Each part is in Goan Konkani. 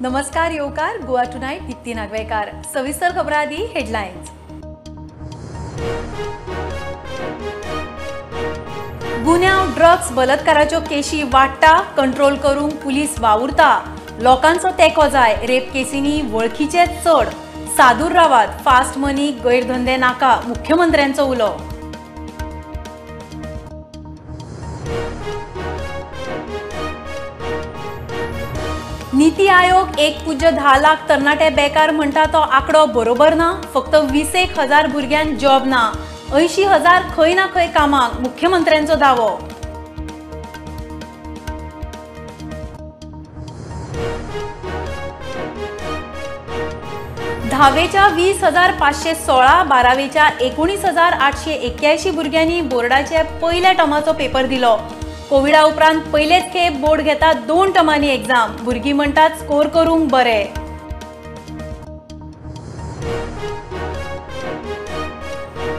नमस्कार येवकार गोवा टुनायट दीप्ती नागवेकार. सविस्तर खबरां आदी हेडलायन्स. गुन्यांव, ड्रग्स, बलात्काराच्यो केशी वाडटा, कंट्रोल करूंक पुलीस वावुरता. लोकांचो तेंको जाय. रेप केसींनी वळखीचे चड. सादूर रावात, फास्ट मनी, गैरधंदे नाका, मुख्यमंत्र्यांचो उलो. नीती आयोग 1.10 लाख तरणाटे बेकार म्हणटा तो आंकडो बरोबर ना. फक्त 20,000 भुरग्यांक जॉब ना, 80,000 खंय ना खंय कामाक, मुख्यमंत्र्यांचो दावो. धावेच्या 20,516, बारावेच्या 19,881 भुरग्यांनी बोर्डाचे पयल्या टर्माचो पेपर दिलो. कोविडा उपरांत पयलेच खेप बोर्ड घेता 2 टर्मांनी एग्जाम. भुरगीं म्हणटात स्कोर करूंक बरे.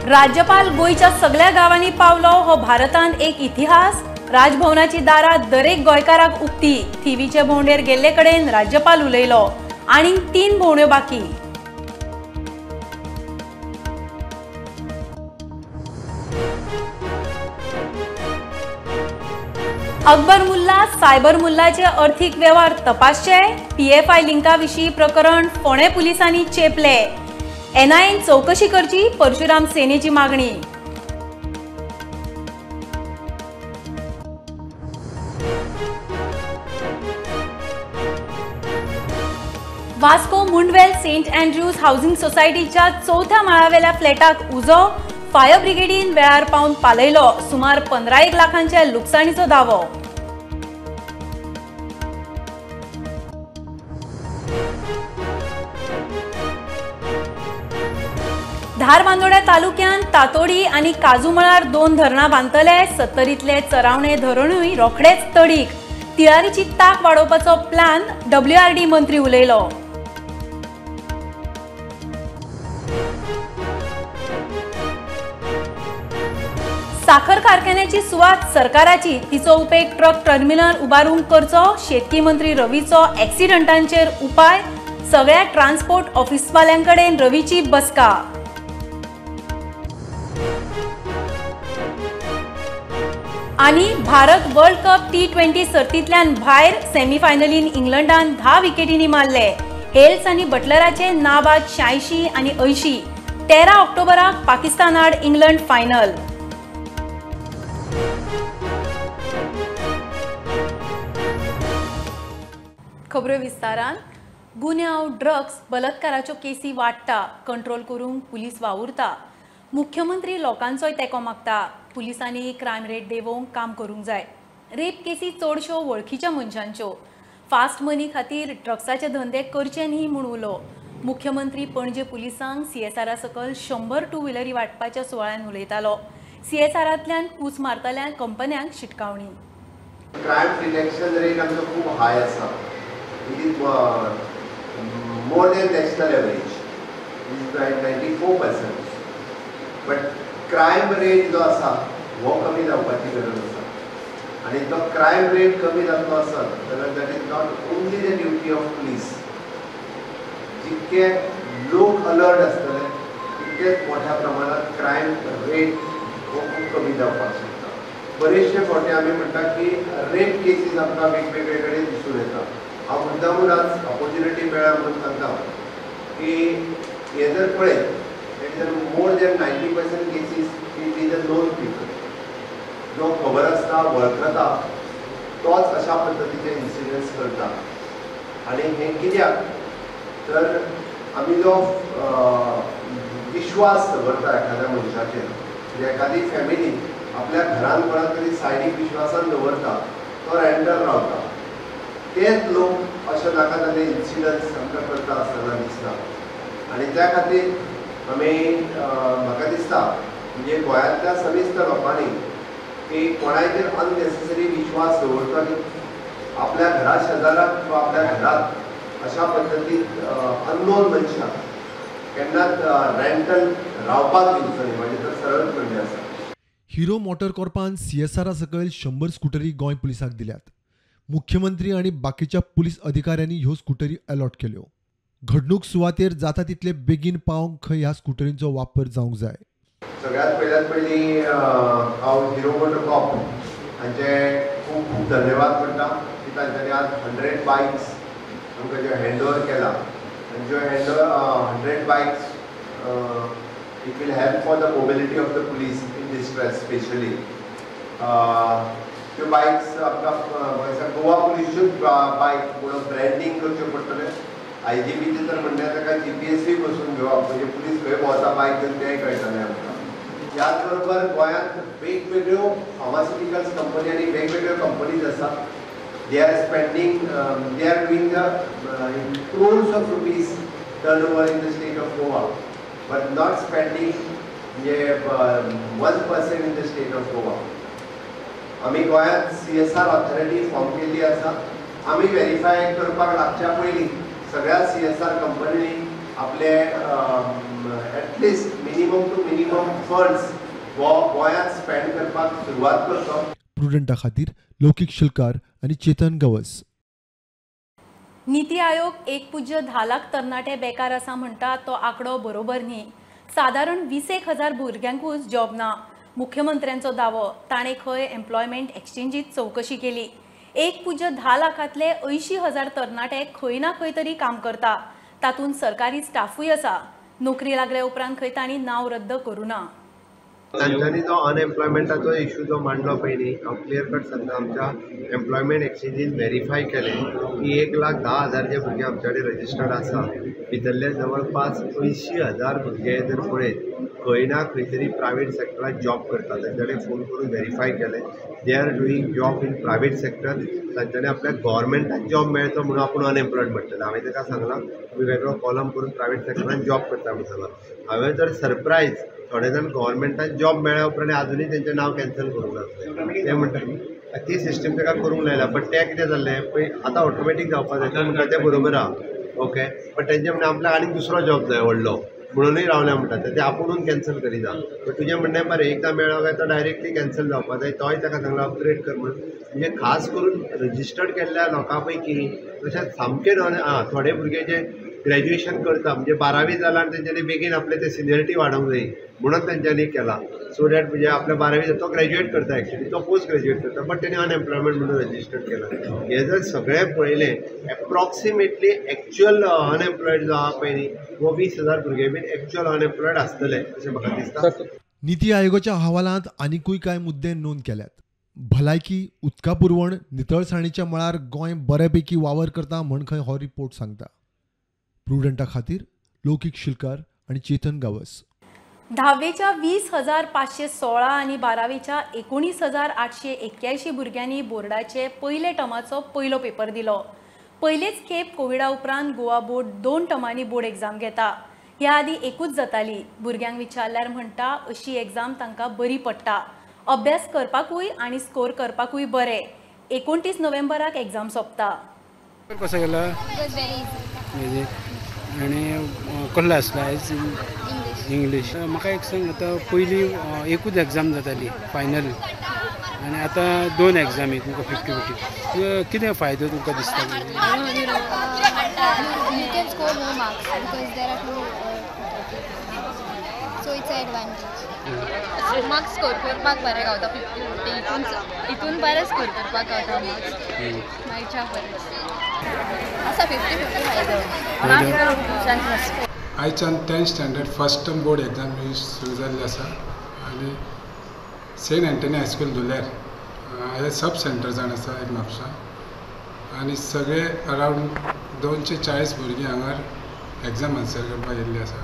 राज्यपाल गोंयच्या सगळ्या गांवांनी पावलो हो भारतांत एक इतिहास. राजभवनाची दारां दरेक गोंयकाराक उक्ती. थिवीचे भोंवडेर गेल्ले कडेन राज्यपाल उलयलो. आनीक 3 भोंवड्यो बाकी. अकबर मुल्ला, सायबर मुल्लाचे अर्थीक वेव्हार तपासचे. पीएफआय लिंका विशीं प्रकरण फोंडें पुलिसांनी चेपले. एनआयएन चौकशी करची, परशुराम सेनेची मागणी. Vasco Mundvel Saint Andrews housing सोसायटीच्या 4थ्या माळावेल्या फ्लॅटाक उजो. फायर ब्रिगेडीन वेळार पावन पालयलो. सुमार 15 लाखांच्या लुकसाणीचो दावो. धारबांदोड्या तालुक्यांत तातोडी आनी काजूमळार 2 धरणां बांदतले. सत्तरींतले चरावणे धरणूय रोखडेच तडीक. तिळारीची ताक वाडोवपाचो प्लान डब्ल्यूआरडी मंत्री उलयलो. साखर कारखान्याची सुवात सरकाराची, तिचो उपेग ट्रक टर्मिनल उबारूंक करचो. शेतकी मंत्री रवीचो एक्सिडंटांचेर उपाय. सगळ्या ट्रान्सपोर्ट ऑफिसवाल्यांकडेन रवीची बसका. आनी भारत वर्ल्ड कप T20 सर्तींतल्यान भायर. सेमीफायनलीन इंग्लंडान 10 विकेटींनी मारले. हेल्स आनी बटलराचे नाबाद 86 आनी 80. 13 ऑक्टोबराक पाकिस्तान आड इंग्लंड फायनल. खबरो विस्तारान. गुन्यांव, ड्रग्स, बलात्काराच्यो केसी वाडटा, कंट्रोल करूंक पुलीस वावुरता. मुख्यमंत्री लोकांचोय तेंको मागता. पुलिसांनी क्रायम रेट देंवोवंक काम करूंक जाय. रेप केसी चडश्यो वळखीच्या मनशांच्यो. फास्ट मनी खातीर ड्रग्साचे धंदे करचे न्ही म्हूण उलो. मुख्यमंत्री पणजे पुलिसांक सीएसआरा सकल 100 टू व्हिलरी वांटपाच्या सुवाळ्यान उलयतालो. सीएसआरांतल्यान कूस मारतल्या कंपन्यांक शिटकावणी. क्रायम डिटेक्शन रेट आमचो खूब हाय आसा. It is more than national average. It is 94%. But crime rate जो आसा हो कमी जावपाची गरज आसा. आनी तो क्रायम रेट कमी जातलो आसत जाल्यार that is not only the duty of police. जितके लोक अलर्ट आसतले तितकेच मोठ्या प्रमाणात क्रायम रेट हो खूब कमी जावपाक शकता. बरेचशे फावटी आमी म्हणटा की रेप केसीस आमकां वेगवेगळे कडेन दिसून येता. हांव मुद्दामून आज ऑपोर्च्युनिटी मेळ्ळ्या म्हणून सांगता की हे जर पळयत it is more than 90% cases it is a known people. जो खबर आसता, वळखता तोच अशा पद्दतीचे इन्सिडंट्स करता. आनी हें कित्याक तर आमी जो विश्वास दवरता एखाद्या मनशाचेर, म्हणजे एखादी फॅमिली आपल्या घरान कोणाक तरी सायडीक विश्वासान दवरता, तो रेंटर रावता, तेच लोक अशे नाका जाल्ले इन्सिडंट्स आमकां करता आसतना दिसता. आनी त्या खातीर आमी म्हाका दिसता म्हणजे गोंयांतल्या समेस्त लोकांनी की कोणायचेर अननेसेसरी विश्वास दवरचो न्ही. आपल्या घरा शेजाराक किंवा आपल्या घरात अशा पद्दतीन अननोन मनशाक केन्नाच रेंटल रावपाक दिवचो न्ही. म्हणजे तर सरळ म्हणणें आसा. हिरो मोटर कॉर्पान सीएसआरा सकयल 100 स्कुटरी गोंय पुलिसाक दिल्यात. मुख्यमंत्री आनी बाकीच्या पुलीस अधिकाऱ्यांनी ह्यो स्कुटरी अलॉट केल्यो. घडणूक सुवातेर जाता तितले बेगीन पावंक खंय ह्या स्कुटरींचो वापर जावंक जाय. सगळ्यात पयल्यात पयलीं हांव हिरो मोटोकॉर्प हांचे खूब खूब धन्यवाद म्हणटा की तांच्यांनी आज 100 बायक्स आमकां ज्यो हँड ओवर केला आनी ज्यो hand over 100 bikes it will help for the mobility of the police in distress specially. त्यो बायक्स आमकां गोवा पुलिसूच बायक म्हणून ब्रँडींग करच्यो पडटलें. आय जी पीचें तर म्हणणें ताका जीपीएसूय बसून घेवप, म्हणजे पुलीस खंय भोंवता बायक घेवन तेंय कळटलें आमकां. ह्याच बरोबर गोंयांत वेगवेगळ्यो फार्मास्युटिकल्स कंपनी आनी वेगवेगळ्यो कंपनीज आसात. They are spending, they are doing the crores of rupees turn over in the state of Goa, but not spending म्हणजे 1% in the state of Goa. आमी गोंयांत सीएसआर ऑथॉरिटी फॉर्म केल्ली आसा. आमी वेरीफाय करपाक लागच्या पयलीं सगळ्या सीएसआर कंपनींनी आपले at least minimum to minimum funds हो गोंयांत स्पेंड करपाक सुरवात करचो. प्रुडंटा खातीर लौकीक शिलकार आनी चेतन गवस. नीती आयोग 1.10 लाख तरणाटे बेकार आसा म्हणटा तो आंकडो बरोबर न्ही. सादारण 20,000 भुरग्यांकूच जॉब ना. मुख्यमंत्र्यांचो दावो, ताणें खंय एम्प्लॉयमेंट एक्सचेंजीत चवकशी केली. 1.10 लाखांतले 80,000 तरणाटे खंय ना खंय तरी काम करता. तातूंत सरकारी स्टाफूय आसा. नोकरी लागल्या उपरांत खंय तांणी नांव रद्द करूं ना. तांच्यांनी जो अनएम्प्लॉयमेंटाचो इशू जो मांडलो पयलीं, हांव क्लियर कट सांगता, आमच्या एम्प्लॉयमेंट एक्सचेंजीन वेरीफाय केलें की 1,10,000 जे भुरगे आमचे कडेन रजिस्टर्ड आसा, भितरले जवळपास 80,000 भुरगे जर पळयत खंय ना खंय तरी प्रायवेट सेक्टरात जॉब करता. तांचे कडेन फोन करून वेरीफाय केलें, they are doing job in private sector. तांच्यांनी आपल्याक गोवोरमेंटान जॉब मेळचो म्हणून आपूण अनएम्प्लॉयड म्हणटलें. हांवें ताका सांगलां तुमी वेगळो कॉलम करून प्रायवेट सेक्टरान जॉब करता म्हणून सांगलां. हांवें जर सरप्रायज थोडे जाण गोवोरमेंटान जॉब मेळ्ळ्या उपरांत आजुनूय तेंचें नांव कॅन्सल करूंक नासलें. ते म्हणटा ती सिस्टम ताका करूंक लायला, बट तें कितें जाल्लें पळय आतां ऑटोमॅटीक जावपाक जाय. ते म्हणटा तें बरोबर आहा, ओके, बट तेंचें म्हणणें आपल्याक आनीक दुसरो जॉब जाय व्हडलो म्हणूनय रावले म्हणटा ते आपुणून कॅन्सल करिना. बट तुजें म्हणणें बरें, एकदां मेळ्ळो काय तो डायरेक्टली कॅन्सल जावपाक जाय. तोय ताका सांगला अपग्रेड कर म्हणून. म्हणजे खास करून रजिस्टर्ड केल्ल्या लोकां पैकी तशेंच सामकें नॉन आं थोडे भुरगे जे ग्रॅज्युएशन करता, म्हणजे 12वी जालां आनी तेंच्यांनी बेगीन आपलें तें सिनियरिटी वाडोवंक जाय म्हणून तेंच्यांनी केलां, सो that म्हणजे आपल्या 12वी तो ग्रॅज्युएट करता, एक्चुली तो पोस्ट ग्रॅज्युएट करता, बट तेणी अनएम्प्लॉयमेंट म्हणून रजिस्टर्ड केलां. हें जर सगळें पळयलें एप्रोक्सिमेटली एक्चुअल अनएम्प्लॉयड जो आहा पळय न्ही, हो 20,000 भुरगे बीन एक्चुअल अनएम्प्लॉयड आसतले अशें म्हाका दिसता. नीती आयोगाच्या अहवालांत आनिकूय कांय मुद्दे नोंद केल्यात. भलायकी, उदका पुरवण, नितळसाणीच्या मळार गोंय बऱ्यापैकी वावर करता म्हण खंय हो रिपोर्ट सांगता. प्रुडंटा खातीर लौकीक शिलकार आनी चेतन गावस. 10वेच्या 20,516 आनी 12वेच्या 19,881 भुरग्यांनी बोर्डाचे पयले टर्माचो पयलो पेपर दिलो. पयलेच खेप कोविडा उपरांत गोवा बोर्ड 2 टर्मांनी बोर्ड एग्जाम घेता. ह्या आदी एकूच जाताली. भुरग्यांक विचारल्यार म्हणटा अशी एग्जाम तांकां बरी पडटा, अभ्यास करपाकूय आनी स्कोर करपाकूय बरें. 29 नोव्हेंबराक एग्जाम सोंपता. कसो गेलो? आनी कसलो आसलो आयज? इंग्लीश. म्हाका एक सांग, आतां पयलीं एकूच एग्जाम जाताली फायनल, आनी आतां 2 एग्जामी तुमकां 50-50, कितें फायदो तुमकां दिसता? You can score more marks because there are 2, so it's an advantage. Marks score करपाक बरें गावता, 50-50 हितून बरें स्कोर करपाक गावता मार्क्स मागच्या परस आसा 50-50 फायदो. आयच्यान 10th standard first term board exam ही सुरू जाल्ली आसा आनी सेंट एंटनी हायस्कूल धुल्यार हे सब सेंटर जावन आसा एक म्हापसा, आनी सगळे अरावंड 240 भुरगीं हांगार एग्जाम आन्सर करपाक येयल्ली आसा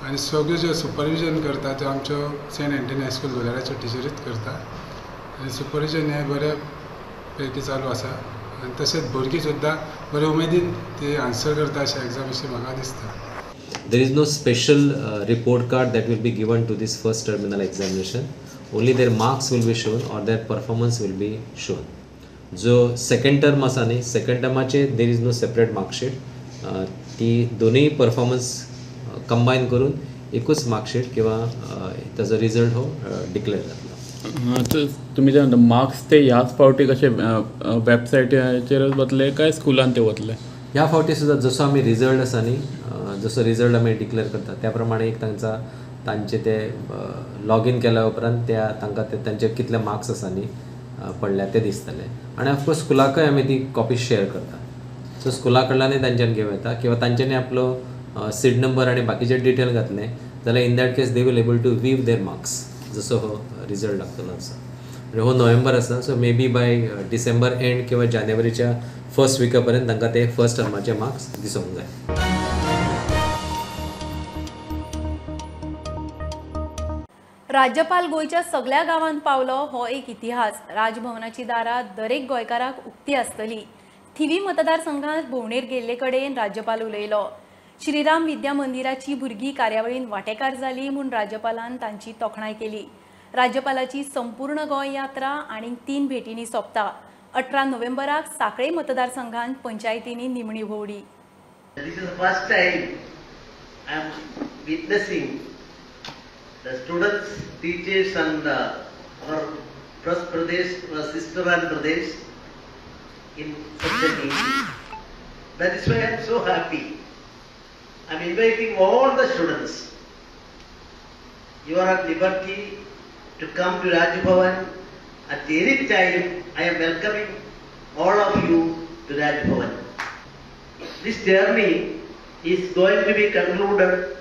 आनी सगळ्यो ज्यो सुपरविजन करता त्यो आमच्यो सेंट एंटनी हायस्कूल धुल्याराच्यो टिचरीच करता आनी सुपरविजन हें बऱ्या पैकी चालू आसा आनी तशेंच भुरगीं सुद्दां बरे उमेदीन ते आन्सर करता अशें एग्जाम अशें म्हाका दिसता. There is no special report card that will be given to this first terminal examination. Only their marks will be shown or their performance will be shown. जो सेकंड टर्म आसा न्ही, second टर्माचे there is no separate marksheet. ती दोनूय परफॉर्मन्स कंबायन करून एकूच मार्कशीट किंवा ताजो रिजल्ट हो डिक्लेअर जातलो. तुमी जे मार्क्स ते ह्याच फावटी कशे वेबसायटीचेरच वतले काय स्कुलान ते वतले? ह्या फावटी सुद्दां जसो आमी रिजल्ट आसा न्ही, जसो रिजल्ट आमी डिक्लेअर करता त्या प्रमाणे एक तांचा तांचे ते लॉगीन केल्या उपरांत त्या तांकां ते तांचे कितले मार्क्स आसा न्ही पडल्या ते दिसतले. आनी ऑफकोर्स स्कुलाकय आमी ती कॉपी शेअर करता. सो स्कुला कडल्यानूय तांच्यान घेवं येता किंवा तांच्यांनी आपलो सीट नंबर आनी बाकीचे डिटेल घातले जाल्यार in that case they will able to view their marks जसो हो रिजल्ट लागतलो आसा. आनी हो नोव्हेंबर आसा, so maybe by December end किंवा जानेवारीच्या फर्स्ट विका पर्यंत तांकां ते फर्स्ट टर्माचे मार्क्स दिसूंक जाय. राज्यपाल गोंयच्या सगळ्या गांवांत पावलो हो एक इतिहास. राजभवनाची दारां दरेक गोंयकाराक उक्ती आसतली. थिवी मतदारसंघात भोंवडेर गेल्ले कडेन राज्यपाल उलयलो. श्रीराम विद्या मंदिराची भुरगीं कार्यावळीन वांटेकार जाली म्हूण राज्यपालान तांची तोखणाय केली. राज्यपालाची संपूर्ण गोंय यात्रा आनी 3 भेटींनी सोंपता. 18 नोव्हेंबराक साखळे मतदारसंघात पंचायतींनी निमणी भोंवडी. This is the first time I am witnessing the students, teachers and our Pradesh Pradesh, sister and Pradesh in such a meeting. That is why I am so happy. I am inviting all the students. You are at liberty to come to Raj Bhavan at any time. I am welcoming all of you to Raj Bhavan. This journey is going to be concluded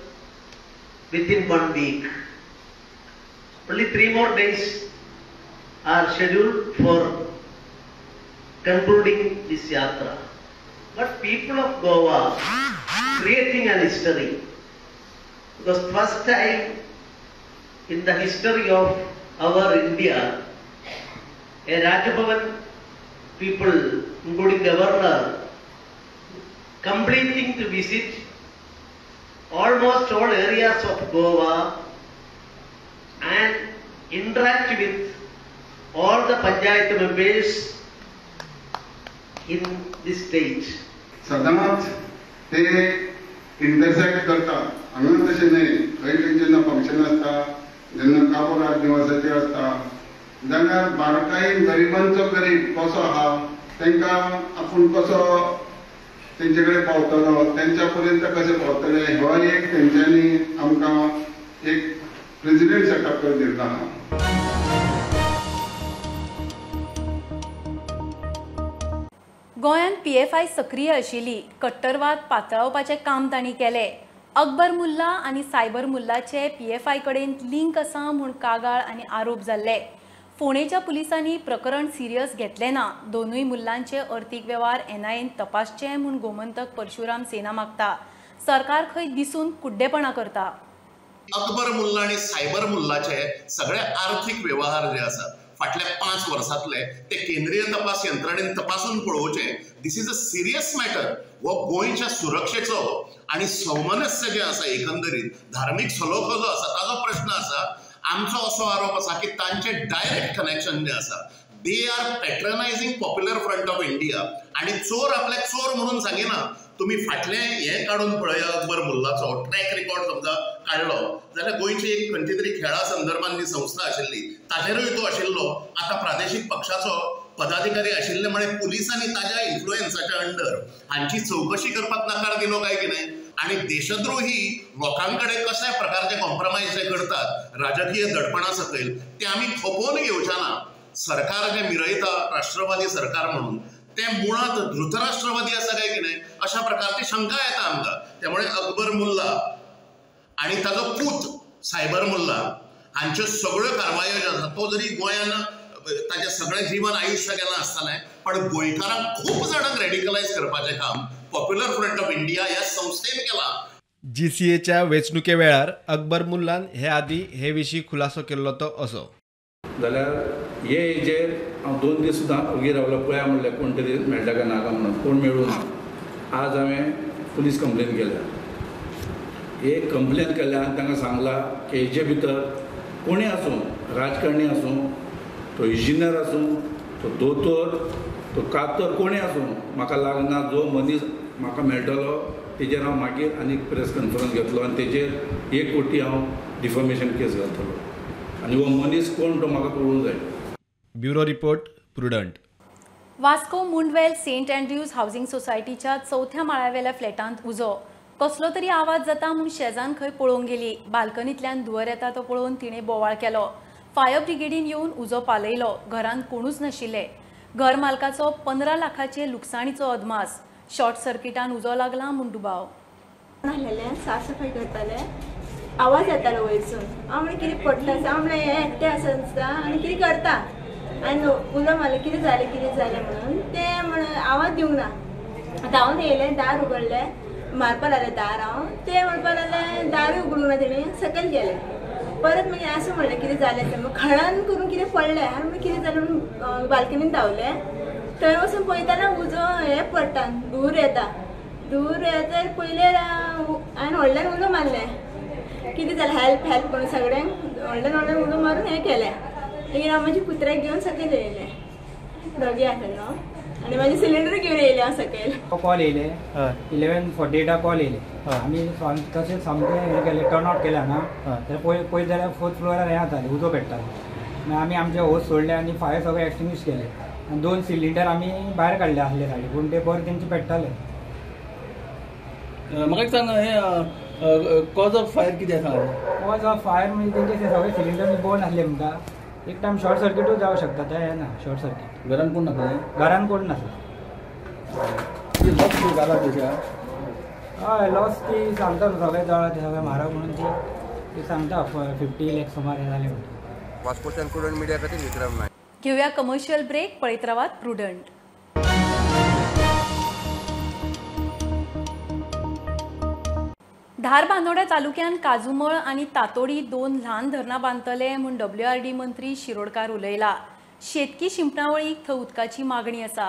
within 1 week. Only 3 more days are scheduled for concluding this yatra. But people of Goa creating an history, because first time in the history of our India, a Raj Bhavan people, including governor, completing to visit almost all areas of Goa and interact with all the panchayat members in this state. सदांच ते इंटरसेक्ट करता. हांगा तशें न्हय, खंय खंय जेन्ना फंक्शन आसता, जेन्ना काबो राजनिवासाचेर आसता जाल्यार बारकायेन गरिबांचो गरीब कसो आहा तांकां आपूण कसो तेंचे कडेन पावतलो, तेंच्या पर्यंत कशें पावतले हो एक तेंच्यांनी आमकां एक प्रेसिडेंट सेटअप करून दिल्लो आहा. गोंयांत पीएफआय सक्रीय आशिल्ली. कट्टरवाद पातळावपाचें काम तांणी केलें. अकबर मुल्ला आनी सायबर मुल्लाचे पीएफआय कडेन लिंक आसा म्हूण कागाळ आनी आरोप जाल्ले. फोंडेच्या पुलिसांनी प्रकरण सिरियस घेतलें ना. दोनूय मुल्लांचे अर्थीक वेव्हार एनआयएन तपासचे म्हूण गोमंतक परशुराम सेना मागता. सरकार खंय दिसून कुड्डेपणा करता. अकबर मुल्ला आनी सायबर मुल्लाचे सगळे आर्थीक वेव्हार जे आसात फाटल्या 5 वर्सांतले ते केंद्रीय तपास यंत्रणेन तपासून पळोवचे. This is a serious matter. हो गोंयच्या सुरक्षेचो आनी सौमनस्य जें आसा, एकंदरीत धार्मीक सलोखो जो आसा ताजो प्रश्न आसा. आमचो असो आरोप आसा की तांचे डायरेक्ट कनेक्शन जें आसा, they are patronising Popular Front of India. आनी चोर आपल्याक चोर म्हणून सांगिना. तुमी फाटलें हें काडून पळया, अकबर मुल्लाचो ट्रॅक रिकॉर्ड समजा काडलो जाल्यार गोंयची एक खंयची तरी खेळा संदर्भान जी संस्था आशिल्ली ताचेरूय तो आशिल्लो. आतां प्रादेशीक पक्षाचो पदाधिकारी आशिल्ले म्हळे पुलिसांनी ताज्या इन्फ्लुएन्साच्या अंडर हांची चवकशी करपाक नकार दिलो काय कितें? आनी देशद्रोही लोकां कडेन कशा प्रकारचे कॉम्प्रोमायज जे करतात राजकीय दडपणा सकयल ते आमी खपोवन घेवचे ना. सरकार जें मिरयता राष्ट्रवादी सरकार म्हणून ते मुळांत धृतराष्ट्रवादी आसा काय कितें अशा प्रकारची शंका येता आमकां. त्यामुळे अकबर मुल्ला आनी ताजो पूत सायबर मुल्ला हांच्यो सगळ्यो कारवायो ज्यो आसा, तो जरी गोंयान ताजें सगळें जिवन आयुश्य गेलां आसतलें, पण गोंयकारांक खूब जाणांक रेडिकलायज करपाचें काम पॉप्युलर फ्रंट ऑफ इंडिया ह्या संस्थेन केलां. जीसीएच्या वेंचणुके वेळार अकबर मुल्लान हे आदीं हे विशीं खुलासो केल्लो तो असो. जाल्यार हे हेजेर हांव 2 दीस सुद्दां ओगी रावलो, पळया म्हणलें कोण तरी मेळटा काय नाका म्हणून, कोण मेळूं ना. आज हांवें पुलीस कंप्लेन केल्या. एक कंप्लेन केल्या आनी तांकां सांगलां की हेजे भितर कोणी आसूं, राजकारणी आसूं, तो इंजिनियर आसूं, तो दोतोर, तो कातर, कोणी आसूं, म्हाका लागना. जो मनीस म्हाका मेळटलो तेजेर हांव मागीर आनी प्रेस कॉन्फरन्स घेतलो आनी तेजेर 1 कोटी हांव डिफॉमेशन केस घालतलो. आनी हो मनीस कोण तो म्हाका कळूंक जाय. Bureau report, Prudent. Vasco Mundvel Saint Andrews housing सोसायटीच्या चवथ्या माळ्यावेल्या फ्लॅटांत उजो. कसलो तरी आवाज जाता म्हूण शेजान खंय पळोवंक गेली. बाल्कनींतल्यान धुंवर येता तो पळोवन तिणें बोवाळ केलो. फायर ब्रिगेडीन येवन उजो पालयलो. घरांत कोणूच नाशिल्ले. घर मालकाचो 15 लाखाचे लुकसाणीचो अदमास. शॉर्ट सर्किटान उजो लागला म्हूण दुबाव. साफ सफाई करताले, आवाज येतालो वयरसून. हांव म्हणलें कितें पडटा आसा, हांव म्हणलें हें एकटें आसा दिसता आनी कितें करता. आनी उलो मारलो कितें जालें कितें जालें म्हणून. तें म्हणून आवाज दिवंक ना. धांवन येयलें, दार उगडलें, मारपा लागलें दार. हांव तें म्हणपा लागलें दारूय उगडूंक ना तेणी, सकयल गेलें. परत मागीर आसूं म्हणलें कितें जालें तें. खळान करून कितें पडलें आनी मागीर कितें जालें म्हणून बाल्कनीन धांवलें. थंय वचून पळयतना उजो हें पडटा, धूर येता. धूर येता पयलें हांवें व्हडल्यान उलो मारलें कितें जालें, हेल्प हेल्प म्हणून सगळ्यांक व्हडल्यान व्हडल्यान उलो मारून हें केलें. मागीर हांव म्हज्या कुत्र्याक घेवन सकयल येयलें, दोगी आसा न्हू, आनी म्हाजे सिलिंडर घेवन येयलें हांव सकयल. कॉल येयले 11:48 कॉल येयले. आमी तशें सामकें हें केलें, टर्न आवट केलें हांगा. तर पळयत जाल्यार फोर्थ फ्लोरार हें जातालें, उजो पेट्टालो. मागीर आमी आमचे होस सोडले आनी फायर सगळें एक्सटिंग्विश केलें. आनी 2 सिलिंडर आमी भायर काडले आसले सायडी, पूण ते बरें तेंचे पेट्टाले. म्हाका एक सांग, हें कॉज ऑफ फायर कितें आसा? कॉज ऑफ फायर म्हणजे तेंचे सगळे सिलिंडर बर्न आसले म्हणटा. एक टायम शॉर्ट सर्किटूय जावं शकता, तें हें ना शॉर्ट सर्किट. घरान कोण नासलें? घरान कोण नासलें. लॉस जाला तशें? हय, लॉस ती सांगता न्हू, सगळें जळ्ळां तें सगळें म्हारग म्हणून ती सांगता 50 लाख सुमार हें जालें म्हणटा. वास्कोच्यान प्रुडंट मिडिया खातीर विक्रम नायक. घेवया कमर्शियल ब्रेक. पळयत रावात प्रुडंट. धारबांदोड्या तालुक्यान काजुमळ आनी तातोडी 2 ल्हान धरणां बांदतले म्हूण WRD मंत्री शिरोडकार उलयला. शेतकी शिंपणावळीक थंय उदकाची मागणी आसा.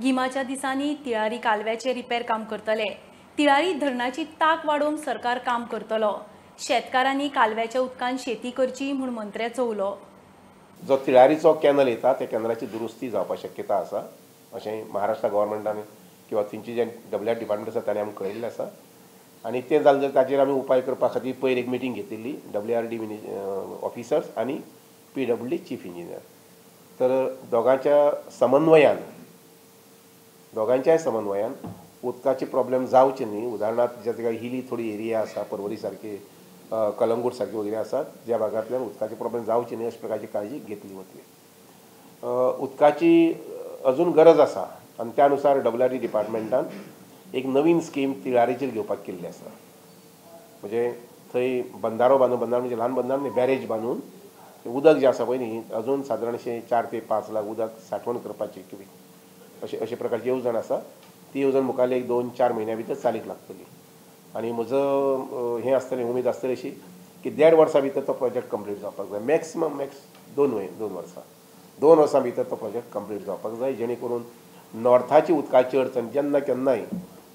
गिमाच्या दिसांनी तिळारी कालव्याचे रिपेर काम करतले. तिळारी धरणाची ताक वाडोवंक सरकार काम करतलो. शेतकारांनी कालव्याच्या उदकान शेती करची म्हूण मंत्र्याचो उलो. जो तिळारीचो कॅनल येता त्या कॅनलाची दुरुस्ती जावपाक शक्यता आसा अशें महाराष्ट्र गव्हर्मेंटान किंवा थंयचे जे WR department आसा ताणें आमकां कळयल्लें आसा. आनी तें जालें जाल्यार ताचेर आमी उपाय करपा खातीर पयर एक मिटींग घेतिल्ली WRD officers आनी PWD chief engineer. तर दोगांच्या समन्वयान उदकाचे प्रॉब्लेम जावचे न्ही. उदाहरणार्थ ज्या जाग्यार हिली थोडी एरिया आसा, पर्वरी सारकी, कलंगूट सारकी वगैरे आसात, ज्या भागांतल्यान उदकाचे प्रॉब्लेम जावचे न्ही अशा प्रकारची काळजी घेतली वतली. उदकाची अजून गरज आसा आनी त्या नुसार WRD डिपार्टमेंटान एक नवीन स्कीम तिळारीचेर घेवपाक केल्ली आसा. म्हणजे थंय बंदारो बांदून, बंदारो म्हणजे ल्हान बंदारो न्ही, बॅरेज बांदून उदक जें आसा पळय न्ही अजून सादारणशें 4 ते 5 लाख उदक सांठवण करपाची अशे अशे प्रकारची येवजण आसा. ती येवजण मुखार एक 2-4 म्हयन्या भितर चालीक लागतली. आनी म्हजो हें आसतलें, उमेद आसतली अशी की 1.5 वर्सां भितर तो प्रोजेक्ट कंप्लीट जावपाक जाय. मॅक्सिमम मॅक्स 2 वर्सां, 2 वर्सां भितर तो प्रोजेक्ट कंप्लीट जावपाक जाय, जेणे करून नॉर्थाची उदकाची अडचण जेन्ना केन्नाय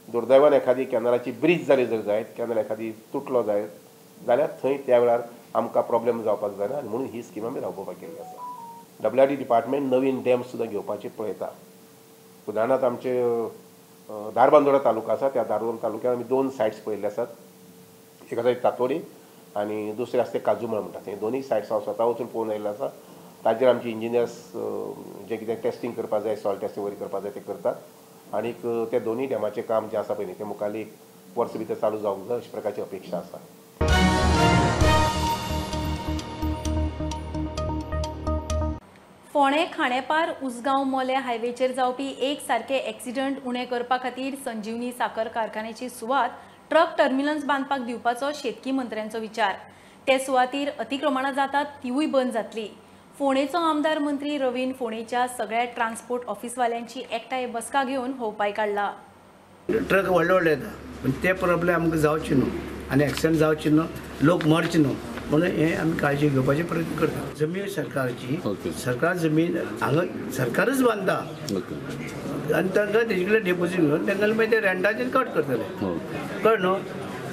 दुर्दैवान एखादी कॅनलाची ब्रीज जाली जर जायत, कॅनल एखादी तुटलो जायत जाल्यार थंय त्या वेळार आमकां प्रॉब्लेम जावपाक जायना आनी म्हणून ही स्कीम आमी राबोवपाक केल्ली आसा. WRD department नवीन डॅम सुद्दां घेवपाची पळयता. उदाहरणार्थ आमचे धारबांदोडा तालुका आसा, त्या धारबांदोडा तालुक्यात आमी 2 सायट्स पळयल्ले आसात. एक आसा तातोडी आनी दुसरें आसा तें काजुमळ म्हणटा. थंय दोनूय सायट्स हांव स्वता वचून पळोवन आयिल्लो आसा. ताजेर आमचे इंजिनियर्स जें कितें टेस्टींग करपाक जाय, सॉयल टेस्टींग वगैरे करपाक जाय तें करतात. आनीक त्या दोनूय डॅमाचें काम जें आसा पळय न्ही तें मुखार एक वर्स भितर चालू जावंक जाय अशा प्रकारची अपेक्षा आसा. फोंडें खांडेपार उसगांव मोले हायवेचेर जावपी एक सारके एक्सिडंट उणे करपा खातीर संजीवनी साखर कारखान्याची सुवात ट्रक टर्मिनल्स बांदपाक दिवपाचो शेतकी मंत्र्यांचो विचार. ते सुवातीर अतिक्रमणां जातात तिवूय बंद जातली. फोंडेचो आमदार मंत्री रवीन फोंडेच्या सगळ्या ट्रान्सपोर्ट ऑफिसवाल्यांची एकठांय बसका घेवन हो उपाय काडला. ट्रक व्हडले व्हडले येता, पूण ते प्रॉब्लेम आमकां जावचे न्हू आनी एक्सिडंट जावचे न्हू, लोक मरचे न्हू म्हणून हें आमी काळजी घेवपाचे प्रयत्न करता. जमीन सरकारची, सरकार जमीन हांगा सरकारच बांदता आनी तांकां तेजे कडेन डेपोजीट घेवन तांकां मागीर ते रेंटाचेर कट करतले, कळ न्हू.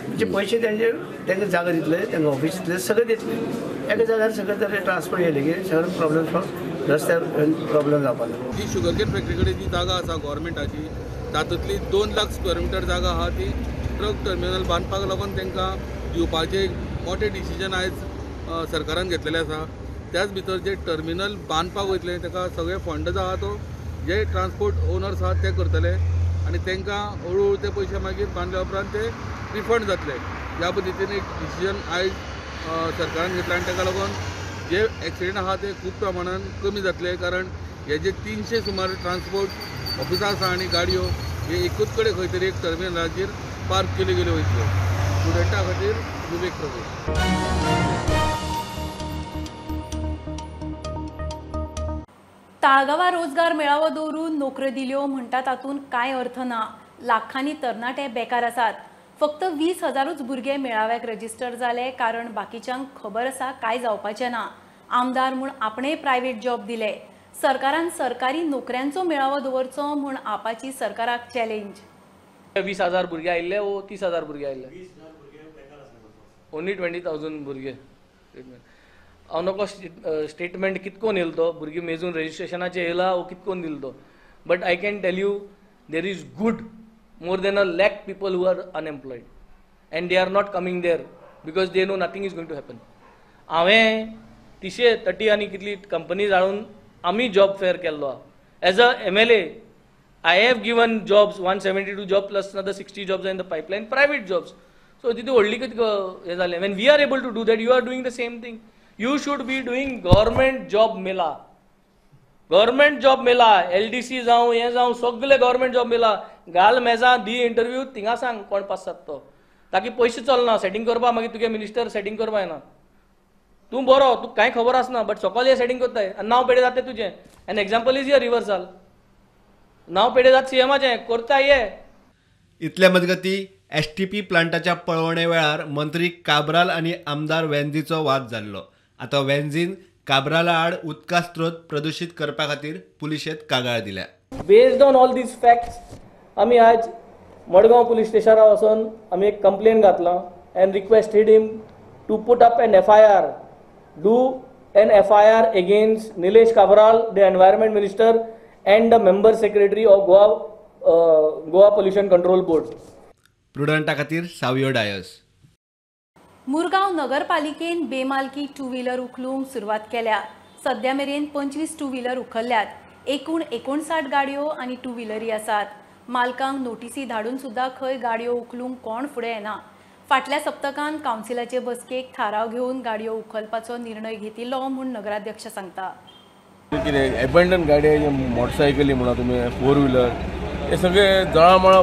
म्हणजे पयशे तेंचे तांकां जागा दितले, तांकां ऑफीस दितले, सगळें दितले. एका जाग्यार सगळें तरे ट्रान्सपोर्ट येयले की सगळे प्रॉब्लेम सॉल्व, रस्त्यार प्रॉब्लेम जावपा ना. जी शुगरकेन फॅक्टरी कडेन जी जागा आसा गव्हर्मेंटाची, तातूंतली 2 लाख स्क्वेअर मिटर जागा आहा ती ट्रक टर्मिनल बांदपाक लागून तांकां दिवपाचें एक मोठें डिसिजन आयज सरकारान घेतलेलें आसा. त्याच भितर जे टर्मिनल बांदपाक वयतले ताका सगळे फंड आहा तो जे ट्रान्सपोर्ट ओनर्स आहात ते करतले आनी तांकां हळू हळू ते पयशे मागीर बांदल्या उपरांत ते रिफंड जातले. ह्या पद्दतीन एक डिसिजन आयज सरकारान घेतला आनी ताका लागून जे एक्सिडंट आहा ते खूब प्रमाणान कमी जातले, कारण हे जे 300 सुमार ट्रान्सपोर्ट ऑफिसां आसा आनी गाडयो हे एकूच कडेन खंय तरी एक टर्मिनलाचेर पार्क केल्यो गेल्यो वयतल्यो. स्टुडंटा खातीर विवेक प्रभू. ताळगांवां रोजगार मेळावो दवरून नोकऱ्यो दिल्यो म्हणटा तातूंत कांय अर्थ ना. लाखांनी तरणाटे बेकार आसात. फक्त 20,000ूच भुरगे मेळाव्याक रजिस्टर जाले, कारण बाकीच्यांक खबर आसा कांय जावपाचें ना. आमदार म्हूण आपणें प्रायव्हेट जॉब दिले. सरकारान सरकारी नोकऱ्यांचो मेळावो दवरचो म्हूण आपाची सरकाराक चॅलेंज. 20,000 भुरगे आयिल्ले वो 30,000 भुरगे आयिल्ले? ओन्ली 20,000 भुरगे. हांव नको स्टेटमेंट कितकोन येयलो तो भुरगीं मेजून रजिस्ट्रेशनाचेर येयला वो कितकोन दिलो तो, but I can tell you there is good more than 1 lakh people who are unemployed and they are not coming there because they know nothing is going to happen. हांवें 330 आनी कितली कंपनीज हाडून आमी जॉब फेअर केल्लो आहा. As a MLA I have given jobs, 172 job plus another 60 jobs in the pipeline, private jobs. So तितू व्हडली कितें हें जालें. When we are able to do that, you are doing the same thing. You should be doing government job mela. Government job mela, LDC जावं हें जावं सगळे गव्हर्मेंट जॉब मेला. घाल मेजां, दी इंटरव्यू, थिंगा सांग कोण पास जाता तो. ताकी पयशे चलना सेटींग करपा, मागीर तुगे मिनिस्टर सेटींग करपा येना. तूं बरो, तुका कांय खबर आसना, बट सकयल हे सेटींग करताय आनी नांव पेडे जाता तुजें. An example is your Rivershal. नांव पेडे जाता सीएमाचें करता हे. इतल्या मजगती STP प्लांटाच्या पळोवणे वेळार मंत्री काब्राल आनी आमदार वेंझीचो वाद जाल्लो. आतां वेंझीन काब्राला आड उदका स्रोत प्रदूशीत करपा खातीर पुलिशेंत कागाळ दिल्या. Based on all these facts आमी आज मडगांव पुलीस स्टेशनार वचून आमी एक कंप्लेन घातला and requested him to put up an FIR, do an FIR against Nilesh Cabral, the environment minister and the member secretary of Goa pollution control board. प्रुडंटा खातीर सावियो डायस. मुरगांव नगरपालिकेन बेमालकी टू व्हीलर उखलूंक सुरवात केल्या. सद्या मेरेन 25 टू व्हीलर उखल्ल्यात. एकूण 59 गाडयो आनी टू व्हीलरी आसात. मालकांक नोटीसी धाडून सुद्दां खंय गाडयो उखलूंक कोण फुडें येना. फाटल्या सप्तकान कावन्सिलाचे बसकेक थाराव घेवन गाडयो उखलपाचो निर्णय घेतिल्लो म्हूण नगराध्यक्ष सांगता. कितें एबंडन गाडये, मोटरसायकली म्हणा तुमी, फोर व्हीलर, हे सगळे जळामळा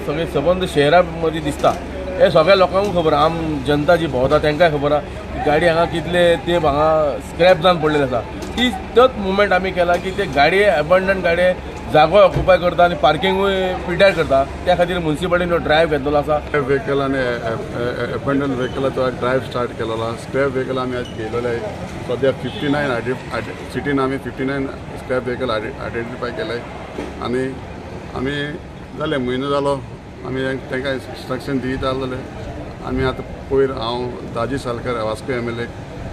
सगळे सबंद शहरा मदीं दिसता. हे सगळ्या लोकांक खबर, आम जनता जी भोंवता तांकांय खबर आहा की गाडी हांगा कितले तेंप हांगा स्क्रॅप जावन पडलेली आसा. ती तोच मुवमेंट आमी केला की ते गाडये एबंडन गाडये जागो ऑक्युपाय करता आनी पार्किंगूय पिड्ड्यार करता. त्या खातीर मुन्सिपालिटीन ड्रायव्ह घेतलेलो आसा. व्हेकल आनी एबंडन व्हेकलाचो ड्रायव्ह स्टार्ट केलेलो आसा. स्क्रॅप व्हेकल आमी आज घेयलेले सद्या 59 सिटीन आमी 59 स्क्रॅप व्हेकल आयडेंटिफाय केले आनी आमी जाले म्हयनो जालो आमी तांकां इन्स्ट्रक्शन दित आसलेले. आमी आतां पयर हांव दाजी सालकर वास्को MLA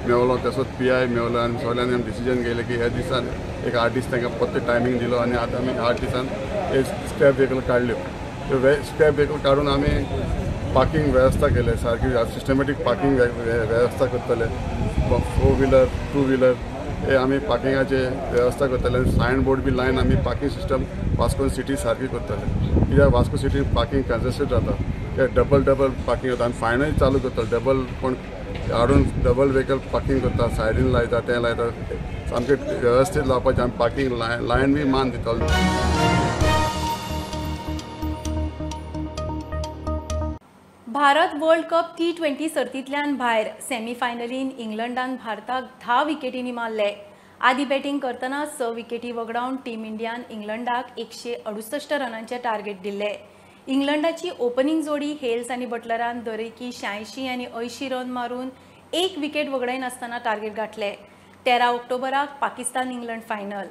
मेवलो, तसोच PI मेवलो आनी सगळ्यांनी आमी डिसिजन घेयलें की ह्या दिसान एक 8 दीस तांकां परते टायमींग दिलो आनी आतां आमी 8 दिसान हे स्क्रॅप व्हेकल काडल्यो. त्यो स्क्रॅप व्हेकल काडून आमी पार्किंग वेवस्था केले, सारकी सिस्टमॅटीक पार्किंग वेवस्था करतले. 4 व्हीलर 2 व्हीलर हे आमी पार्किंगाचे वेवस्था करतले. सायन बोर्ड बी लायन आमी पार्किंग सिस्टम वास्को सिटी सारकी करतले. कित्याक वास्को सिटी पार्किंग कंजेस्टेड जाता, कित्याक डबल डबल पार्किंग जाता आनी फायनूय चालू करतले. डबल कोण हाडून डबल व्हेकल पार्किंग करता, सायडीन लायता, तें लायता, सामकें वेवस्थीत लावपाचें आमी पार्किंग लायन बी मान दितले. भारत वर्ल्ड कप T20 सर्तींतल्यान भायर. सेमीफायनलीन इंग्लंडान भारताक 10 विकेटींनी मारले. आदी बॅटींग करतना 6 विकेटी वगडावन टीम इंडियान इंग्लंडाक 168 रनांचे टार्गेट दिल्ले. इंग्लंडाची ओपनिंग जोडी हेल्स आनी बटलरान दरेकी 86 आनी 80 रन मारून 1 विकेट वगडायनासतना टार्गेट गाठले. 13 ऑक्टोबराक पाकिस्तान इंग्लंड फायनल.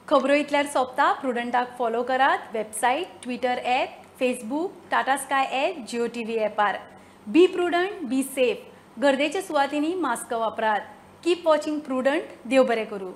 खबरो इतल्यार सोंपता. प्रुडंटाक फॉलो करात website, Twitter app, Facebook, Tata Sky app, Jio TV ॲपार. Be prudent, be safe. गर्देच्या सुवातींनी मास्क वापरात. Keep watching Prudent. देव बरें करूं.